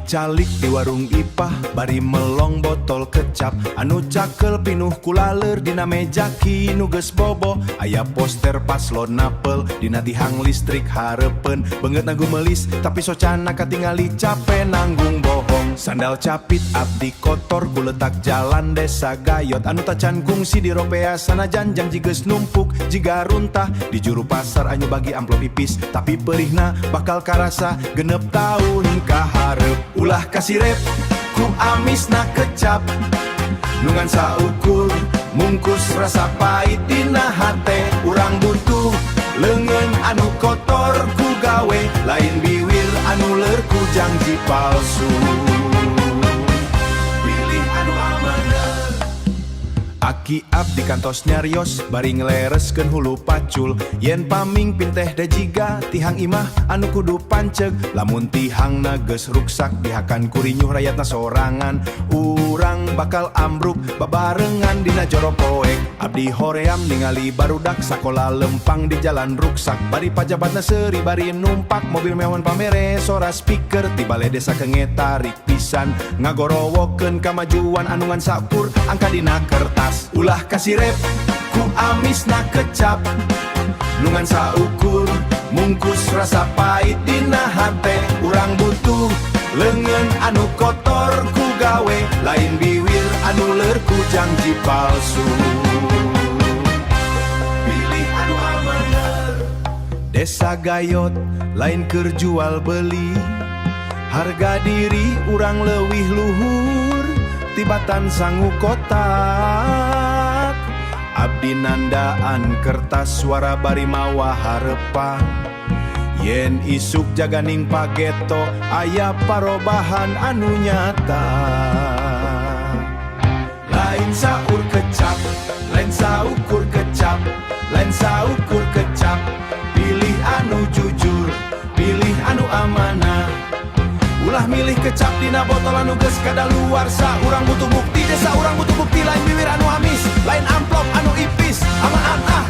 Calik di warung Ipah bari melong botol kecap anu cakel pinuh ku laleur dina meja kinu geus bobo. Aya poster paslon napel dina tihang listrik hareupeun. Beungeutna gumelis, tapi socana katingali cape nanggung bohong. Sandal capit abdi kotor ku letak jalan Desa Gayot anu tacan kungsi diropea, sanajan janji geus numpuk jiga runtah di juru pasar anu bagi amplop ipis, tapi perihna bakal karasa 6 tahun kaharep. Ulah kasirep ku amisna kecap nu ngan saukur mungkus rasa pahit dina hate. Urang butuh leungeun anu kotor ku gawe, lain biwir anu leur ku janji palsu. Pilih anu amanah. Aki abdi kantos nyarios bari nglereskeun hulu pacul yen pamingpin teh jiga tihang imah anu kudu panceg. Lamun tihangna geus ruksak dihakan ku rinyuh rayatna sorangan, urang bakal ambruk babarengan dina jero poek. Abdi hoream ningali barudak sakola lempang di jalan ruksak, bari pajabatna seuri bari numpak mobil mewah pamere sora speaker. Ti bale desa kenge tarik pisan ngagorowokeun kamajuan anu ngan saukur angka dina kertas. Ulah kasirep ku amisna kecap nu ngan saukur mungkus rasa pahit dina hate. Urang butuh leungeun anu kotor ku gawe, lain biwir anu leur ku janji palsu. Pilih anu amanah. Desa Gayot lain keur jual beli. Harga diri urang leuwih luhur tibatan sangu kotak. Abdi nandaan kertas suara bari mawa harepan yen isuk jaganing pageto aya parobahan anu nyata. Lain saur kecap, lain saukur kecap, lain saukur kecap. Pilih anu jujur, pilih anu amanah. Ulah milih kecap dina botol anu geus kadaluarsa. Urang butuh bukti, desa urang butuh bukti. Lain biwir anu amis, lain amplop anu ipis. Amanah.